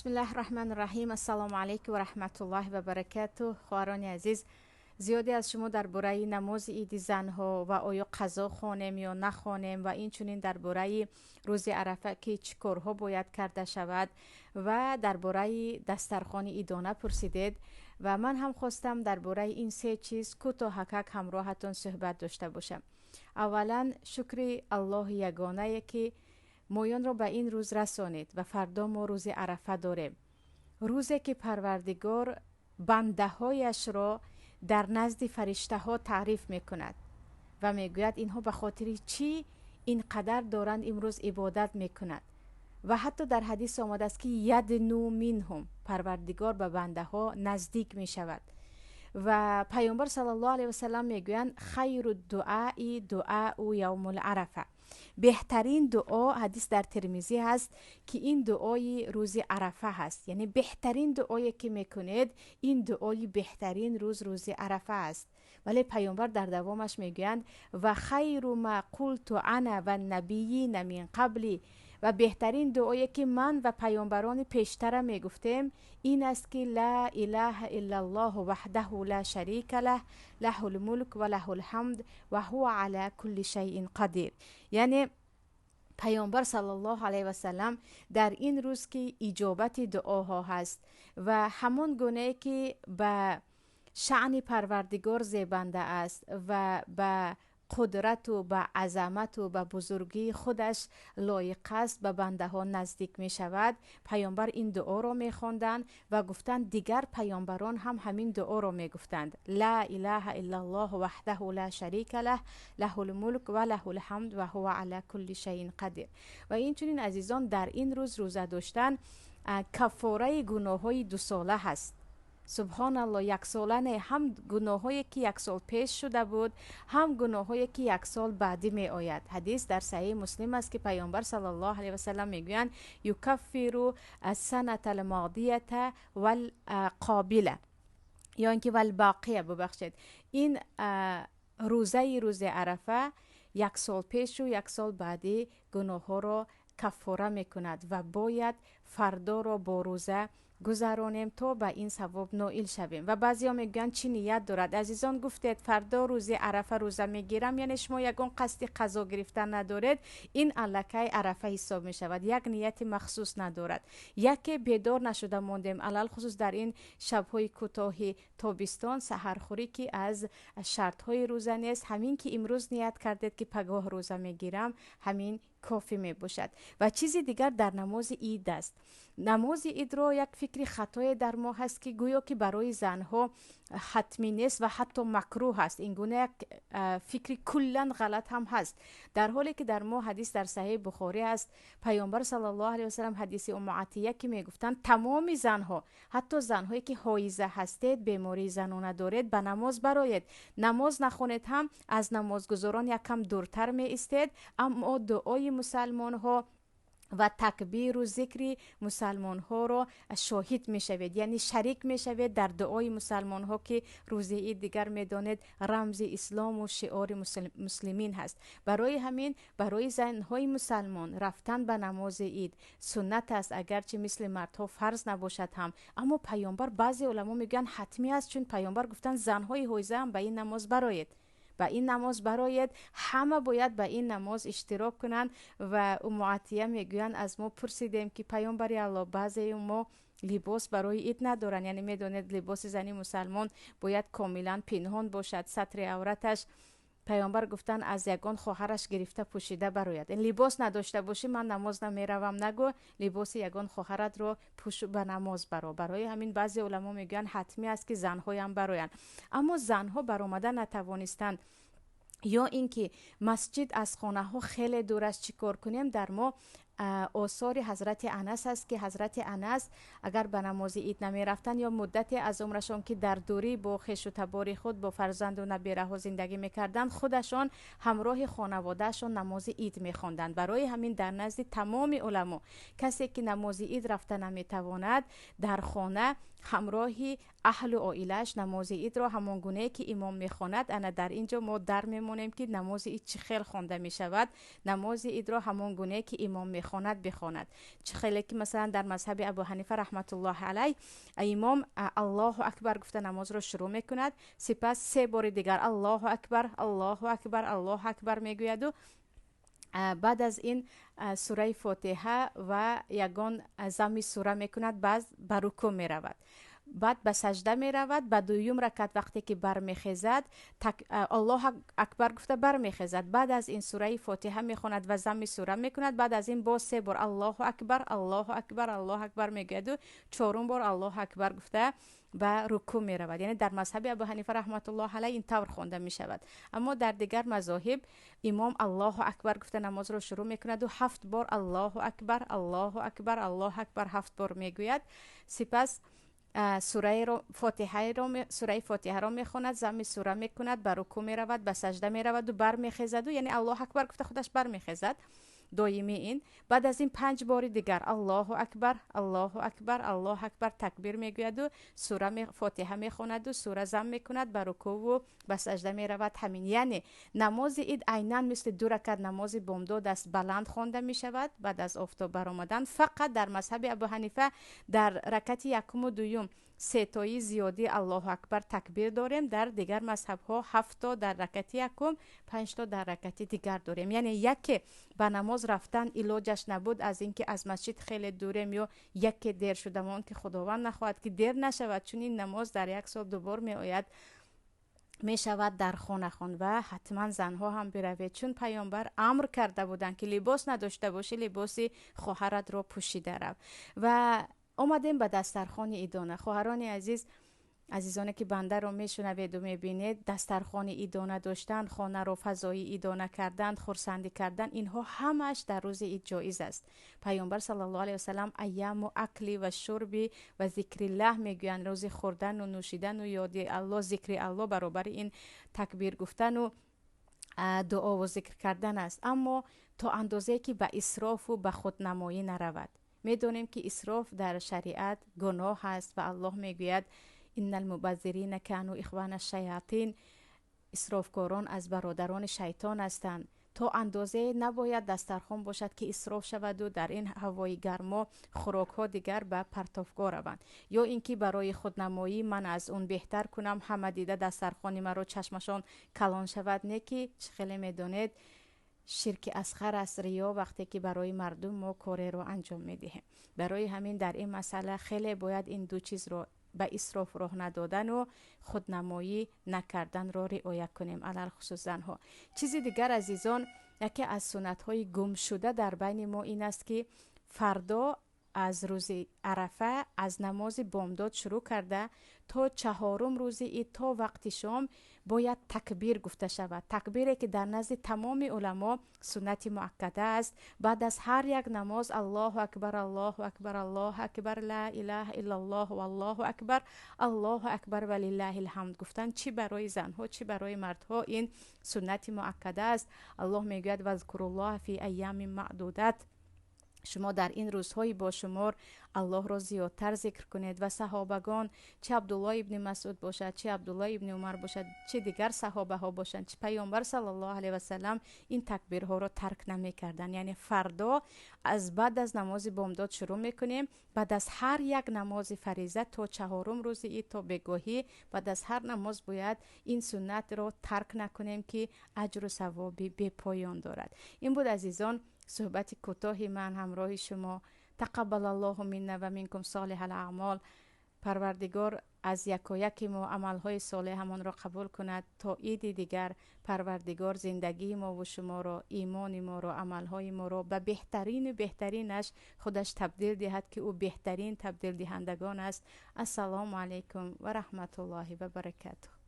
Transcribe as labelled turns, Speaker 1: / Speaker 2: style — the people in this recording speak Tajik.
Speaker 1: Бисмиллаҳи раҳмани раҳим. Ассалому алайкум ва раҳматуллоҳи ва баракатуҳ. Хоҳарони азиз, зиёде аз шумо дар бораи намози иди занҳо ва оё қазо хонем ё нахонем ва инчунин дар бораи рӯзи Арафа ки чӣ корҳо бояд карда шавад ва дар бораи дастархони идона пурсидед ва ман ҳам хостам дар бораи ин се чиз кӯтоҳакак ҳамроҳатон суҳбат дошта бошам. Аввалан, шукри Аллоҳи ягонае ки моёнро ба ин рӯз расонид ва фардо мо рӯзи Арафа дорем, рӯзе ки Парвардигор бандаҳояшро дар назди фариштаҳо таъриф мекунад ва мегӯяд, инҳо ба хотири чӣ ин қадар доранд имрӯз ибодат мекунад. Ва ҳатто дар ҳадис омадааст ки ядну минҳум, Парвардигор ба бандаҳо наздик мешавад. Ва Пайғамбар саллаллоҳу алайҳи васаллам мегӯянд, хайру дуаи дуау явмул арафа, беҳтарин дуо, ҳадис дар Термизӣ ҳаст, ки ин дуои рӯзи Арафа ҳаст. Яъне беҳтарин дуое ки мекунед, ин дуои беҳтарин рӯз, рӯзи Арафа аст. Вале Пайғамбар дар давомаш мегӯянд, ва хайру ма қулту ана ва набийина мин қабли, ва беҳтарин дуое ки ман ва пайғамбарони пештара мегуфтем ин аст ки ла илаҳа иллаллоҳу ваҳдаҳу ла шарика лаҳ, лаҳул мулк ва лаҳул ҳамд ва ҳува ала кулли шайин қадир. Яъне Пайғамбар саллаллоҳу алайҳи васаллам дар ин рӯз ки иҷобати дуоҳо ҳаст ва ҳамон гунае ки ба шаъни Парвардигор зебанда аст ва ба қудрату ба азамату ба бузургии худаш лоиқ аст, ба бандаҳо наздик мешавад. Пайғамбар ин дуоро мехонданд ва гуфтанд, дигар пайғамбарон ҳам ҳамин дуоро мегуфтанд: ла илаҳа иллаллоҳу ваҳдаҳу ла шарика лаҳ, лаҳул мулк ва лаҳул ҳамд ва ҳува ала кулли шайин қадир. Ва инчунин, азизон, дар ин рӯз рӯза доштан каффораи гуноҳҳои дусола ҳаст. Субҳоналло, яксола не, ҳам гуноҳҳое ки як сол пеш шуда буд, ҳам гуноҳҳое ки як сол баъдӣ меояд. Ҳадис дар Саҳеҳи Муслим аст ки Пайғамбар саллаллоҳу алайҳи васаллам мегӯянд, юкаффиру ассаната алмодията валқобила ё ин ки валбоқия, бубахшед. Ин рӯзаи рӯзи Арафа як сол пешу як сол баъдӣ гуноҳҳоро каффора мекунад ва бояд фардоро бо рӯза гузаронем то ба ин савоб ноил шавем. Ва баъзеҳо мегӯянд, чӣ ният дорад? Азизон, гуфтед фардо рӯзи Арафа рӯза мегирам, яъне шумо ягон қасди қазо гирифтан надоред, ин аллакай Арафа ҳисоб мешавад, як нияти махсус надорад. Яке бедор нашуда мондем, алалхусус дар ин шабҳои кӯтоҳи тобистон, саҳархӯрӣ ки аз шартҳои рӯза нест, ҳамин ки имрӯз ният кардед ки пагоҳ рӯза мегирам, ҳамин кофӣ мебошад. Ва чизи дигар дар намози ид аст. Намози идро як фикри хатое дар мо ҳаст ки гӯё ки барои занҳо ҳатмӣ нест ва ҳатто макрӯҳ аст. Ин гуна як фикри куллан ғалат ҳам ҳаст, дар ҳоле ки дар мо ҳадис дар Саҳеҳи Бухорӣ аст, Пайғамбар саллаллоҳу алайҳи васаллам, ҳадиси Умму Атия, ки мегуфтанд, тамоми занҳо, ҳатто занҳое ки ҳоиза ҳастед, бемории занона доред, ба намоз бароед. Намоз нахонед ҳам, аз намозгузорон якам дуртар меистед, аммо дуои мусалмонҳо ва такбиру зикри мусалмонҳоро шоҳид мешавед, яъне шарик мешавед дар дуои мусалмонҳо, ки рӯзи ид, дигар медонед, рамзи ислому шиори муслимин ҳаст. Барои ҳамин барои занҳои мусалмон рафтан ба намози ид суннат аст, агарчи мисли мардҳо фарз набошад ҳам. Аммо Пайғамбар, баъзе уламо мегӯянд, ҳатмӣ аст, чун Пайғамбар гуфтанд, занҳои ҳоизаам ба ин намоз бароед, ба ин намоз бароед, ҳама бояд ба ин намоз иштирок кунанд. Ва Умму Атия мегӯянд, аз мо пурсидем ки Паёмбари Аллоҳ, баъзеи мо либос барои ид надоранд, яъне медонед, либоси зани мусалмон бояд комилан пинҳон бошад, сатри авраташ. Паёмбар гуфтанд, аз ягон хоҳараш гирифта пӯшида барояд. Либос надошта бошӣ, ман намоз намеравам нагӯ, либоси ягон хоҳаратро пӯшу ба намоз баро. Барои ҳамин баъзе уламо мегӯянд, ҳатмӣ аст ки занҳоям бароянд. Аммо занҳо баромада натавонистанд ё ин ки масҷид аз хонаҳо хеле дур аст, чӣ кор кунем? Дар мо осори ҳазрати Анас аст ки ҳазрати Анас агар ба намози ид намерафтанд ё муддате аз умрашон ки дар дурӣ бо хешу табори худ, бо фарзанду набираҳо зиндагӣ мекарданд, худашон ҳамроҳи хонаводаашон намози ид мехонданд. Барои ҳамин дар назди тамоми уламо касе ки намози ид рафта наметавонад, дар хона ҳамроҳи аҳлу оилааш намози идро ҳамон гунае ки имом мехонад, ана дар ин ҷо мо дар мемонем ки намози ид чӣ хел хонда мешавад, намози идро ҳамон гунае ки имом мехонад. мехонад бихонад. Чӣ хеле ки масалан дар мазҳаби Абу Ҳанифа раҳматуллоҳи алайҳ имом Аллоҳу акбар гуфта намозро шурӯъ мекунад, сипас се бори дигар Аллоҳу акбар, Аллоҳу акбар, Аллоҳу акбар мегӯяду баъд аз ин сураи Фотиҳа ва ягон замми сура мекунад, баъд ба рукӯъ меравад, баъд ба сажда меравад. Ба дуюм ракат вақте ки бармехезад, Аллоҳ акбар гуфта бармехезад, баъд аз ин сураи Фотиҳа мехонад ва замми сура мекунад. Баъд аз ин боз се бор Аллоҳу акбар, Аллоҳу акбар, Аллоҳу акбар мегӯяду чорум бор Аллоҳу акбар гуфта ба рукӯъ меравад. Яъне дар мазҳаби Абу Ҳанифа раҳматуллоҳ алайҳ ин тавр хонда мешавад. Аммо дар дигар мазоҳиб имом Аллоҳу акбар гуфта намозро шурӯъ мекунаду ҳафт бор Аллоҳу акбар, Аллоҳу акбар, Аллоҳу акбар ҳафт бор мегӯяд. Сипас сураи Фотиҳаро мехонад, замми сура мекунад, ба рукӯъ меравад, ба сажда мераваду бармехезаду, яъне Аллоҳу акбар гуфта худаш бармехезад доимӣ ин. Баъд аз ин панҷ бори дигар Аллоҳу акбар, Аллоҳу акбар, Аллоҳу акбар такбир мегӯяду сура Фотиҳа мехонаду сура зам мекунад, ба рукӯву ба сажда меравад. Ҳамин, яъне намози ид айнан мисли ду ракат намози бомдод аст, баланд хонда мешавад баъд аз офтоб баромадан. Фақат дар мазҳаби Абу Ҳанифа дар ракати якуму дуюм сетои зиёдӣ Аллоҳу акбар такбир дорем, дар дигар мазҳабҳо ҳафто дар ракати якум, панҷто дар ракати дигар дорем. Яъне яке ба намоз рафтан илоҷаш набуд, аз ин ки аз масҷид хеле дурем ё яке дер шудам, он ки Худованд нахоҳад ки дер нашавад, чун ин намоз дар як сол дубор меояд, мешавад дар хона хон ва ҳатман занҳо ҳам биравед, чун паёмбар амр карда буданд ки либос надошта бошӣ, либоси хоҳаратро пӯшида рав. Ва омадем ба дастархони идона. Хоҳарони азиз, азизоне ки бандаро мешунаведу мебинед, дастархони идона доштан, хонаро фазои идона кардан, хурсандӣ кардан, инҳо ҳамааш дар рӯзи ид ҷоиз аст. Паёмбар саллаллоҳу алайҳи васаллам айяму акли ва шурби ва зикриллаҳ мегӯянд, рӯзи хӯрдану нӯшидану ёди Аллоҳ, зикри Аллоҳ баробари ин такбир гуфтану дуову зикр кардан аст, аммо то андозае ки ба исрофу ба худнамоӣ наравад. Медонем ки исроф дар шариат гуноҳ аст ва Аллоҳ мегӯяд: инна алмубаззирина кану ихвана шаятин, исрофкорон аз бародарони шайтон ҳастанд. То андозае набояд дастархон бошад ки исроф шаваду дар ин ҳавои гармо хӯрокҳо дигар ба партовгоҳ раванд, ё ин ки барои худнамоӣ ман аз он беҳтар кунам, ҳама дида дастархони маро чашмашон калон шавад. Не ки чӣ хеле медонед, ширки асғар аст риё, вақте ки барои мардум мо кореро анҷом медиҳем. Барои ҳамин дар ин масъала хеле бояд ин ду чизро, ба исроф роҳ надодану худнамоӣ накарданро риоя кунем, алалхусус занҳо. Чизи дигар, азизон, яке аз суннатҳои гумшуда дар байни мо ин аст ки фардо аз рӯзи Арафа аз намози бомдод шурӯъ карда то чаҳорум рӯзи ид то вақти шом бояд такбир гуфта шавад. Такбире ки дар назди тамоми уламо суннати муаккада аст. Баъд аз ҳар як намоз Аллоҳу акбар, Аллоҳу акбар, Аллоҳу акбар, ла илаҳа иллаллоҳ валлоҳу акбар, Аллоҳу акбар ва лиллаҳил ҳамд гуфтан чӣ барои занҳо, чӣ барои мардҳо ин суннати муаккада аст. Аллоҳ мегӯяд: вазкуруллоҳа фи айями маъдудат, шумо дар ин рӯзҳои бошумор Аллоҳро зиёдтар зикр кунед. Ва саҳобагон, чӣ Абдуллоҳ ибни Масъуд бошад, чӣ Абдуллоҳ ибни Умар бошад, чӣ дигар саҳобаҳо бошанд, чӣ паёмбар саллаллоҳу алайҳи васаллам ин такбирҳоро тарк намекарданд. Яъне фардо аз баъд аз намози бомдод шурӯъ мекунем, баъд аз ҳар як намози фариза то чаҳорум рӯзи ид то бегоҳӣ, баъд аз ҳар намоз бояд ин суннатро тарк накунем ки аҷру савоби бепоён дорад. Ин буд, азизон, суҳбати кӯтоҳи ман ҳамроҳи шумо. Тақаббалаллоҳу минна ва минкум солиҳал аъмол. Парвардигор аз якояки мо амалҳои солеҳамонро қабул кунад. То иди дигар Парвардигор зиндагии мову шуморо, имони моро, амалҳои моро ба беҳтарину беҳтаринаш худаш табдил диҳад, ки ӯ беҳтарин табдилдиҳандагон аст. Ассалому алайкум ва раҳматуллоҳи ва баракатуҳ.